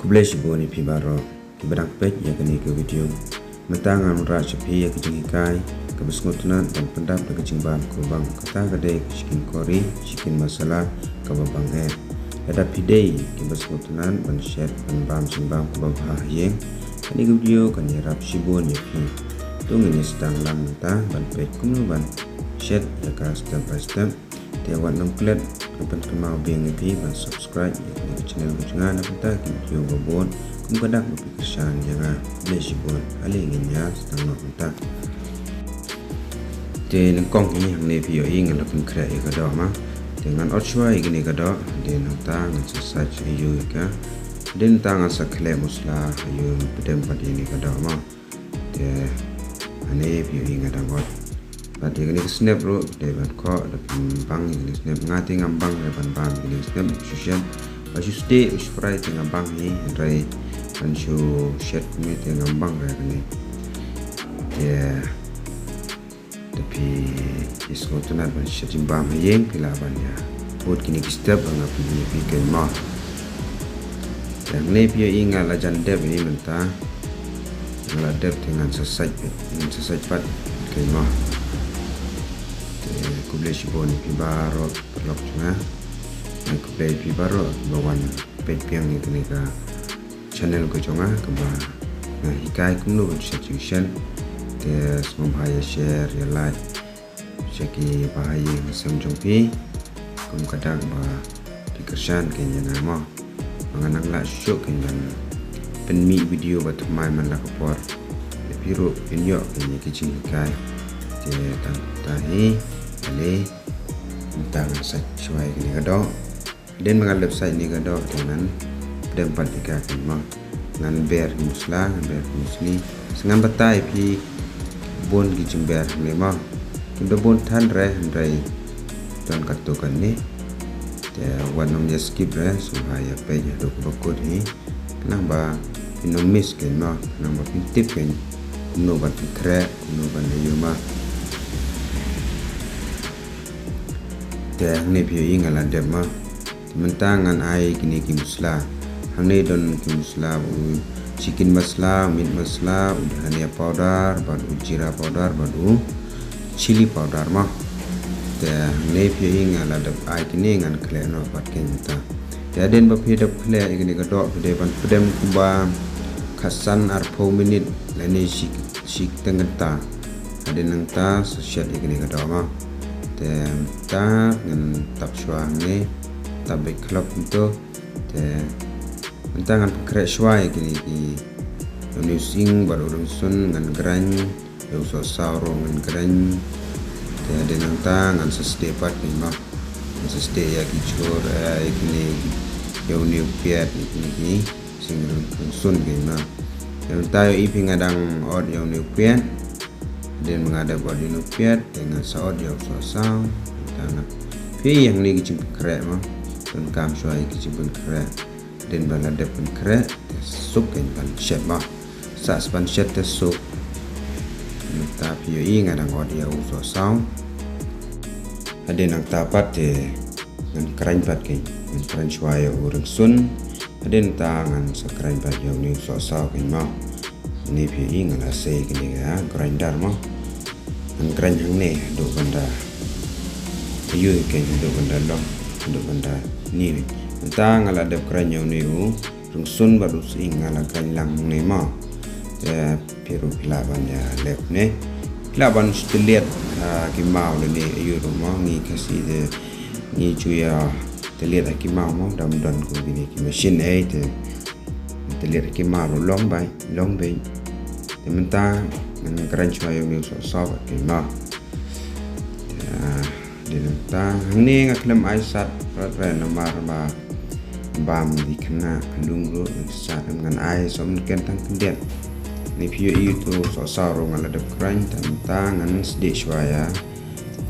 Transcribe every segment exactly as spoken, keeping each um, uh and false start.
Khublei shibun ïa phi baroh kiba dang peit ïa kane ka video. Mynta ngan wanrah sha phi ïa ka jinghikai kaba sngewtynnat ban pyndap da ka jingbam kaba bang, kata ka dei ka chicken curry, chicken masala kaba bang eh. Lada phi dei kiba sngewtynnat ban shet ban bam jingbam kaba bha ha ïing, kane ka video kan ïarap shibun ïa phi. To ngin ïa sdang lang mynta ban peit kumno ban shet ïa ka step by step. Te wat nym klet, nga pynkynmaw biang ïa phi ban subscribe ïa kane ka channel ka jong nga, na ka bynta ki video ba bun kum ka dak ba phi kyrshan ïa nga. Khublei shibun. Ale ngin ïa sdang noh mynta. Te nyngkong hi hangne phi ïohi nga la pynkhreh ïa ka doh ma. Te ngan ot shuwa ïa kane ka doh, te nangta ngan sa sait ïa ka. Te nangta ngan sa khleh masala ïa u, pdem pat ïa kane ka doh ma. Te hangne phi ïohi nga dang ot. Bad ïa kane ka snep ruh, te ban khoh, da phi bang ïa kane ka snep, nga te ngam bang re ban bam ïa kane ka snep, shu shet. Ba shu sdieh, shu fry te nga bang hi, hynrei ban shu shet kumne te ngam bang re kane. Te, te phi, phi sngewtynnat ban shet jingbam ha ïing, phi lah ban ïa bud kine ki step ba nga pyni ïa phi keiñ mo. Te hangne phi ïohi nga la jan dep hi mynta. Nga la dep te ngan sa sait, ngan sa sait pat keiñ mo. Te khublei shibun ïa phi baroh paralok jong nga. Khublei ïa phi baroh ba wan peit biang ïa kane ka channel ka jong nga kaba nga hikai kumno ban shet jingshet. Te sngewbha ïa share, ïa like sha ki bahaïing sem jong phi. Kum ka dak ba phi kyrshan keiñ ïa nga mo, ba ngan nang lah shuh keiñ ban pynmih video ba thymmai man la ka por. Te phi ruh phin ïoh keiñ ïa ki jinghikai. Te tang ta hi, ale mynta ngan sait shuwa ïa kane ka doh. Hadien ba nga la dep sait ïa kane ka doh te ngan pdem pat ïa ka keiñ mo. Ngan ber ki masala, ngan ber ki masala. Sa ngan batai ïa phi bun ki jingber hangne mo. Kim da bun than re, hynrei don katto katne. Te wat nym ïa skip re, sngewbha ïa peit haduh kaba kut hi. Khnang ba phin nym miss keiñ mo, khnang ba phin tip keiñ kumno ban pynkhreh, kumno ban ïa ïoh mo. Te hangne phi ïohi nga la dep mo. Te mynta ngan ai kine ki masala. Hangne don ki masala, u chicken masala, u meat masala, u dhania powder, bad u jeera powder, bad u chilli powder mo. Te hangne phi ïohi nga la dep ai kine, ngan khleh noh pat keiñ mynta. Te hadien ba phi dep khleh ïa kane ka doh, phi dei ban pdem kumba khatsan arphew minit lane shi, shi teng kynta. Hadien nangta sa shet ïa kane ka doh mo. Te mynta ngan tap shuwa hangne, tap beit khlop kumto. Te mynta ngan pynkhreh shuwa ïa kine ki, ïa une u sying bad u rynsun ngan grind, ïa u sohsaw ruh ngan grind. Te hadien nangta ngan sa sdieh pat keiñ mo. Ngan sa sdieh ïa ki jhur, eh, ïa kine, ïa une u piat, ïa kine ki sying ryn-, rynsun keiñ mo. Te mynta ïohi phi nga dang ot ïa une u piat. Hadien ba nga dep ot ïa une u piat te ngan sa ot ïa u sohsaw. Mynta nga phi ïa hangne ki jingpynkhreh mo. Donkam shuwa ïa ki jingpynkhreh. Hadien ba la dep pynkhreh te suk keiñ ban shet mo. Sah sa ban shet te suk. Mynta phi ïohi nga dang ot ïa u sohsaw. Hadien nangta pat te ngan grind pat keiñ. Ngan grind shuwa ïa u rynsun. Hadien nangta ngan sa grind pat ïa une u sohsaw keiñ mo. Hangne phi ïohi nga la sei kane ka grinder mo. Ngan grind hangne haduh ban da aiu keiñ, haduh ban da long, haduh ban da ni. Mynta nga la dep grind ïa une u rynsun bad u sying nga la grind lang hangne mo. Te phi ruh phi lah ban ïa leh kumne. Phi lah ban shu tylliat, ah, ki maw lane aiu ruh mo, ngi Khasi te ngi ju ïa tylliat ha ki maw mo, dam don kum kine ki machine ei te tylliat ha ki maw ruh long beit, long beit. Te mynta ngan grind shuwa ïa une u sohsaw bad keiñ mo. Te, ah, Te mynta hangne nga khlem ai sat rat re namar ba bam ki khynnah, khyndew ruh ngan sat, ngan ai sop nken tang khyndiat. Hangne phi ïohi uto u sohsaw ruh nga la dep grind, te mynta ngan sdieh shuwa ïa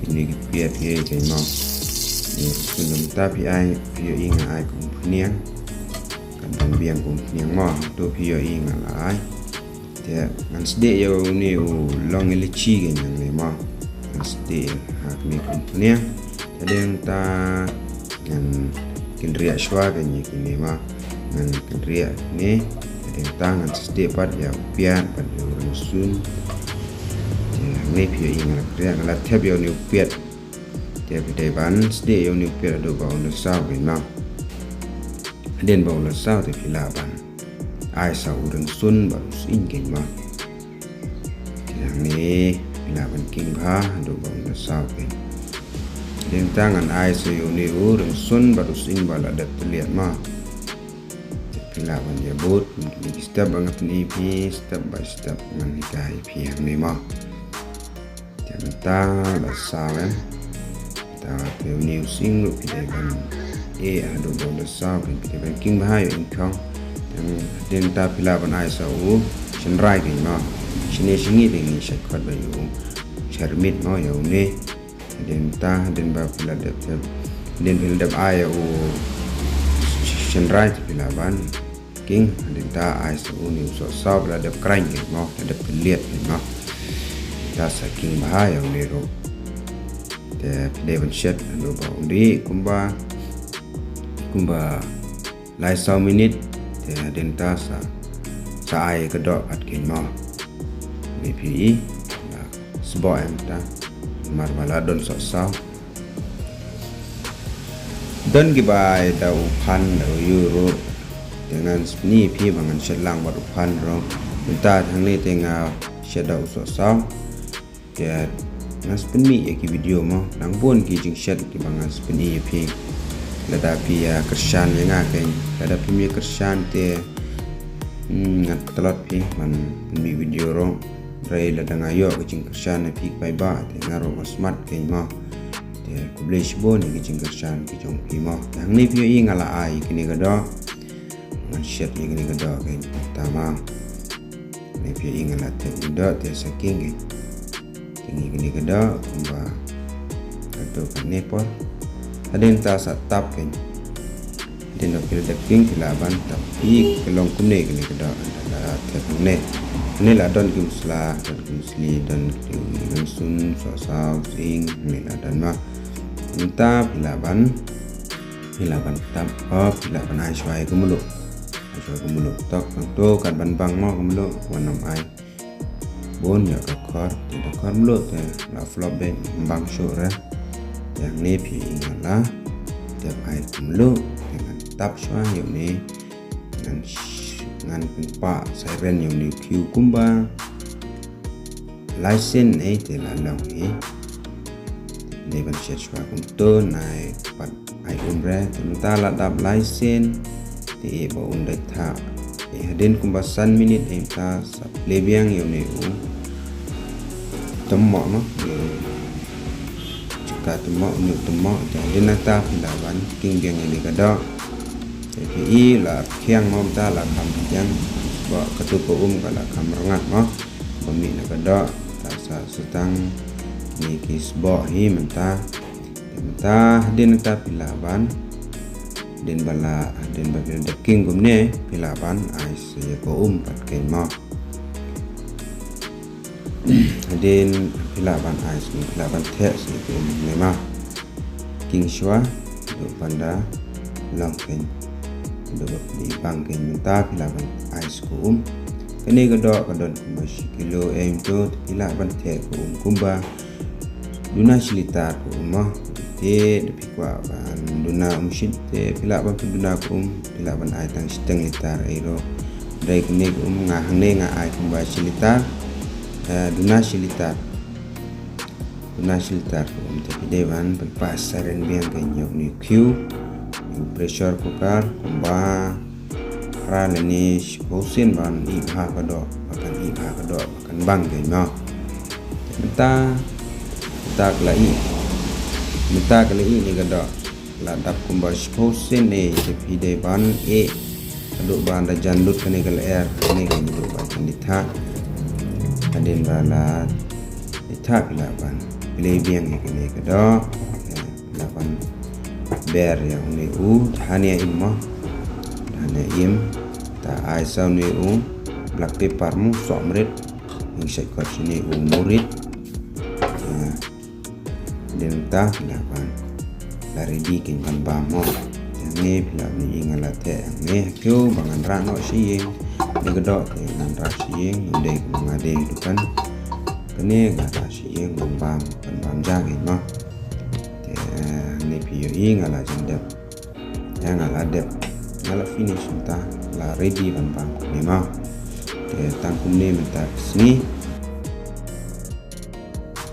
kine ki piat ki keiñ mo. Te mynta phi ai, phi ïohi nga ai kum u phniang. Kan don biang kum u phniang mo, uto phi ïohi nga la ai. Te ngan sdieh ïa une u long ïalaichi keiñ hangne mo. Ngan sdieh ha kine kum u phniang. Te hadien nangta ngan kynriah shuwa keiñ ïa kine mo. Ngan kynriah ne, hadien ta ngan sdeh pat ïa u piat bad ïa u rynsun. Te hangne phi ïohi nga la kynriah, nga la thep ïa une u piat. Te phi dei ban sdeh ïa une u piat haduh ba un da saw kein mo. Hadien ba un da saw te phi lah ban ai sa u rynsun bad u sying kein mo. Te hangne phi lah ban king bha haduh ba un da saw kein. Hadien ta ngan ai sa ïa une u rynsun bad u sying ba la dep tylliat mo. Te phi lah ban ïa bud, mynta ki step ba nga pyni ïa phi, step by step ngan hikai ïa phi hangne mo. Te mynta la saw eh. Te une u sying ruh phi dei ban ïeh haduh ba un da saw kein, phi dei ban king bha ïa u ingkhong. Te hadien ta phi lah ban ai sa u shynrai kein mo. Shane sha ngi te ngi shait khot ba ïa u sharmit mo ïa une. Hadien ta, hadien ba phi la dep, hadien phi la dep ai ïa u shynrai te phi lah ban king, hadien ta ai sa une u sohsaw ba la dep khraiñ kein mo, la dep tylliat kein mo. Ta sa king bha ïa une ruh. Te phi dei ban shet haduh ba un dih kumba, kumba lai saw minit, te hadien ta sa, sa ai ka doh pat kein mo. Ni phi i, la sboh em ta, namar ba la don sohsaw. Don kiba ai da u phan da u ïu ruh. Te ngan pyni ïa phi ba ngan shet lang bad u phan ruh. Mynta hangne te nga shet da u sohsaw. Te ngan pyni ïa ki video mo. Nang bun ki jingshet kiba ngan pyni ïa phi. Lada phi ïa kyrshan ïa nga kein. Lada phim ïa kyrshan te, hmm, ngan tlot phi ban pyni video ruh. Hynrei lada nga ïoh ka jingkyrshan na phi paidbah te nga ruh nga smat kein mo. Te khublei shibun ïa ka jingkyrshan ka jong phi mo. Te hangne phi ïohi nga la ai kane ka doh. Ngan shet ïa kane ka doh kein ta mo. Hangne phi ïohi nga la thep ïa ka doh te sa king kein. King ïa kane ka doh kumba katto katne por. Hadien ta sa tap kein. Hadien ba phi la dep king phi lah ban tap, phi ka long kumne kane ka doh, la thep kumne. Hangne la don ki masala, don ki masli, don ki rynsun, sohsaw, sying, hangne la don mo. Mynta phi lah ban, phi lah ban tap, oh, phi lah ban ai shuwa ïa ka mluh. Ai shuwa ïa ka mluh. Tok, nangto kat ban bang mo ka mluh, wan ym ai. Bun ïa ka khor, te da khor mluh te la flop beit, ym bang shuh re. Te hangne phi ïohi nga la thep ai ka mluh, te ngan tap shuwa ïa une, ngan sh-, ngan pynpah siren ïa une u khiew kumba lai sien ei te la long hi. Dei ban shet shuwa kumto, nai pat ai um re, te mynta la dap lai sien, te ïeh ba un dei thah. Te hadien kumba san minit ei mynta sa plie biang ïa une u tymmoh mo, ïa u jaka tymmoh, une u tymmoh, te hadien nangta phi lah ban king biang ïa une ka doh. Te phi i la khiang mo mynta la kham khiang, ba katu ka um ka la kham rngat mo. Ba mih na ka doh, ta sa sutang ne ki sboh hi mynta. Te mynta hadien nangta phi lah ban, hadien ba la, hadien ba phi la dep king kumne, phi lah ban ai sa ïa ka um pat kein mo. Hadien phi lah ban ai sa, phi lah ban theh sa ïa ka um ne mo. King shuwa, haduh ban da long kein. Haduh ba phi bang kein mynta phi lah ban ai sa ka um. Kane ka doh ka don kumba shi kilo ei mynta, phi lah ban theh ka um kumba duna shi litar ka um mo. Te da phi kwah ban duna um shit te phi lah ban pynduna ka um, phi lah ban ai tang shiteng litar ei ruh. Hynrei kane ka um nga hangne nga ai kumba shi litar, eh, duna shi litar. Duna shi litar ka um te phi dei ban pynpah siren biang kein ïa une u khiew, ïa u pressure cooker, kumba phra lane shiphew sien ban ih bha ka doh, ba kan ih bha ka doh, ba kan bang kein mo. Te mynta, mynta ka la ih, mynta ka la ih ne ka doh. La dap kumba shiphew sien ne, te phi dei ban ïeh haduh ba da jan lut kane ka lyer, kane ka haduh ba kan dei thah. Hadien ba la dei thah phi lah ban plie biang ïa kane ka doh. Phi lah ban ber ïa une u dhania im mo. Dhania im. Ta ai sa une u black pepper mo, soh mrit. Ïing shait kot shane u murit. Ïa. Hadien ta phi lah ban la ready kein ban bam mo. Te Hangne phi lah ban ïohi nga la theh hangne ha kiew ba ngan rah noh sha ïing. Dei ka doh te ngan rah sha ïing, ym dei kaba nga die dukan. Kane nga rah sha ïing ban bam, ban bam ja ngi mo. Te hangne phi ïohi nga la jan dep. Te nga la dep, nga la finish mynta, la ready ban bam kane mo. Te tang kumne mynta ka sngi.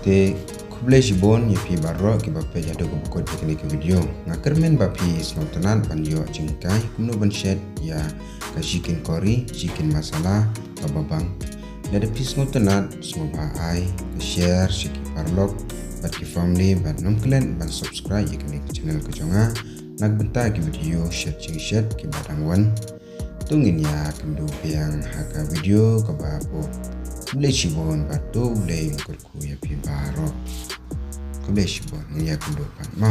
Te khublei shibun ïa phi baroh kiba peit haduh kaba kut ïa kane ka video. Nga kyrmen ba phi sngewtynnat ban ïoh jinghikai kumno ban shet ïa ka chicken curry, chicken masala kaba bang. Lada phi sngewtynnat, sngewbha ai ka share sha ki paralok bad ki family bad ym klet ban subscribe ïa kane ka channel ka jong nga na ka bynta ki video shet jingshet kiba dang wan. To ngin ïakynduh biang ha ka video kaba bud. Khublei shibun bad to U Blei un kyrkhu ïa phi baroh. Khublei shibun, ngin ïakynduh pat mo.